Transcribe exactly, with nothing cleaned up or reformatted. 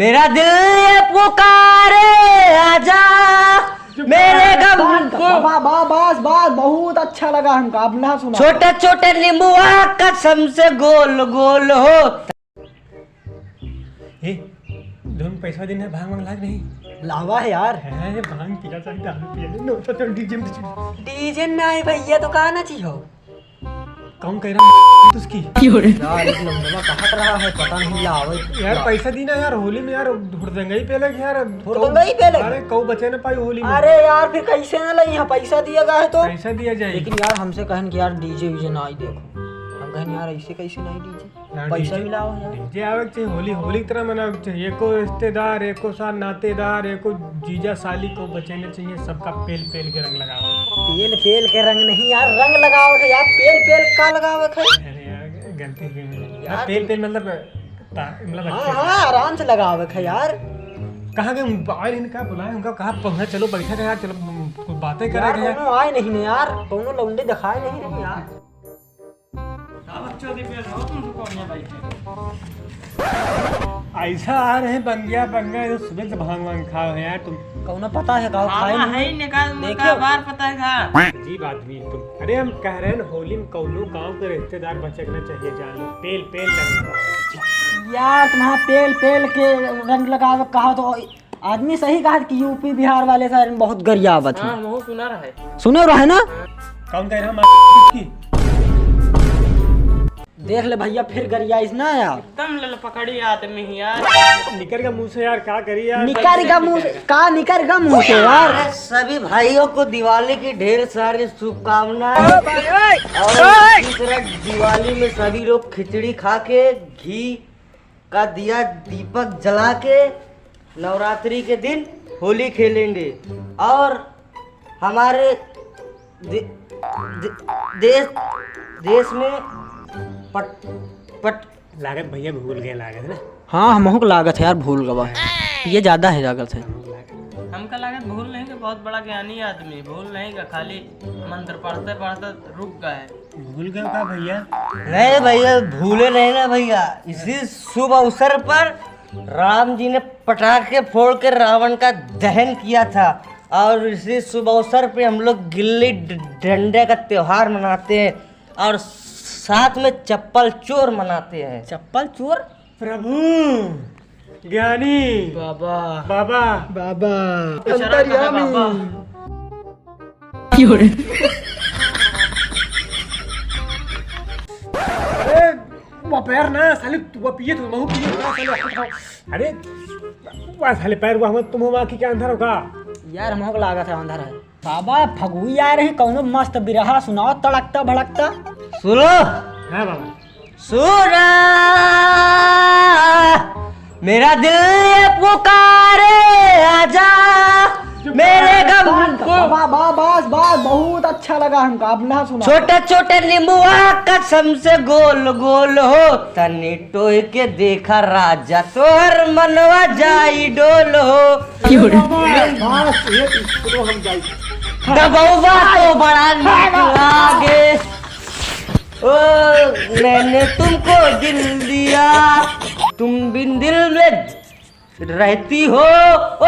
मेरा दिल ये पुकारे, आजा मेरे गम बस, को। बा-, बा-, बस, बस, बहुत अच्छा लगा हमका, अब ना सुना। छोटे छोटे नींबुआ कसम से गोल गोल हो। ए, धुन पैसा दिन है, भांग वांग लाग नहीं? लावा है यार। है, भांग पिया चाहिए, दारू पिया नहीं, नौ सौ तो डीजे में चल। डीजे ना है भैया, तो कहाँ ना चाहिए हो? कौन कह रहा है उसकी? यार, एक लंबा कहत रहा है, पता नहीं लावे। यार, पैसा दी ना यार, होली में यार, हुड़दंगई पे लग यार। हुड़दंगई पे लग? अरे, कऊ बचे ना पाई होली में। अरे यार, फिर कैसे ना लई यहाँ, पैसा दिया गया है तो। पैसा दिया जाए। लेकिन यार, हमसे कहन कि यार, डीजे वीजे ना आई, देखो। हम कहन यार, ऐसे कैसे नहीं डीजे? यार, पैसा डीजे, मिलाओ यार। डीजे आवे के चाहिए, होली, होली की तरह मनावे के चाहिए। एको रिश्तेदार, एको साथ नातेदार, एको जीजा साली को बचे ना चाहिए, सबका पेल पेल के रंग लगाओ। पेल पेल के रंग नहीं यार, रंग लगावे के यार, पेल पेल का लगावे के? अरे यार, गलती हो गई। यार, पेल पेल मतलब, ता-, मतलब हाँ, अच्छे से। हाँ, आराम से लगावे के यार। कहाँ गए? आए नहीं, का बुलाए उनका, कहाँ पहुँचा? चलो बैठा रहे यार, चलो, कुछ बातें करा यार, रहे यार। कौनो आए नहीं ने यार, कौनो लौंडे दिखाए नहीं रहे यार। का बकचोदी पे रहो तुम तो कोनिया बैठे। ऐसा आ रहे बंगिया बंगिया, जो सुबह से भांग वांग खाओ है यार तुम। कौनो पता है का खाए खाना नहीं? है ही निकाल, देखियो। का बार पता है था। अजीब आदमी तुम। अरे हम कह रहे हैं ना, होली में कौनो गांव के रिश्तेदार बचकना चाहिए, जान लो। पेल पेल लगना। यार तुम्हारा पेल पेल के रंग लगावे कहा तो आदमी सही कहा कि यूपी बिहार वाले शहर में बहुत गरियावत हैं। हाँ, हमहू सुना रहे। सुने रहे ना? कौन कह रहा मार की? देख ले भैया, फिर गरियाइस ना यार। एकदम ललपकड़ी आदमी है यार। निकर का मुंह से यार, का करी यार? निकर का मुंह से, का निकर का मुंह से यार? अरे सभी भाइयों को दिवाली की ढेर सारी शुभकामनाएं। और इसी तरह दिवाली में सभी लोग खिचड़ी खा के घी का दिया दीपक जला के नवरात्रि के दिन होली खेलेंगे और हमारे दे-, दे-, देश, देश में पट, पट लागत भैया भूल गए लागत ना। हाँ, हमहू के लागत है यार, भूल गवा है। ये ज्यादा है लागत है। हमका लागत भूल नहीं कि बहुत बड़ा ज्ञानी आदमी, भूल नहीं का खाली मंत्र पढ़ते पढ़ते रुक गए। भूल गए का भैया? नहीं भैया, भूले नहीं ना भैया। इसी शुभ अवसर पर राम जी ने पटाखे फोड़ के रावण का दहन किया था और इसी शुभ अवसर पे हम लोग गिल्ली ड-, डंडे का त्योहार मनाते हैं और साथ में चप्पल चोर मनाते हैं। चप्पल चोर? प्रभु, ज्ञानी, बाबा। बाबा। बाबा। बेचारा कहाँ अंतर्यामी। बाबा? क्यों रे? अरे, वो पैर ना, साले, तू वो पिए, तू महू पिए, ना, साले, हट, हट। अरे, वाह, साले, पैर, वाह, तुम हो, वाह, की क्या अंधार होगा? यार, हमहू के लागत है, अंधार है। बाबा, फगुई आ रही, कौनो मस्त बिरहा सुनाओ, तड़कता भड़कता। सुनो। हाँ, बाबा। सुना, मेरा दिल ये पुकारे, आजा मेरे गम को। बा-, बा-, बस, बस, बहुत अच्छा लगा हमका, अब ना सुना। छोटे छोटे नींबुआ कसम से गोल गोल हो, तनी टोय के देखा राजा, तोहर मनवा जाई डोल हो। बस, ये इसको हम जाई। दबौबा तो बड़ा नीक लागे। ओ, मैंने तुमको दिल दिया, तुम बिन दिल में रहती हो। ओ,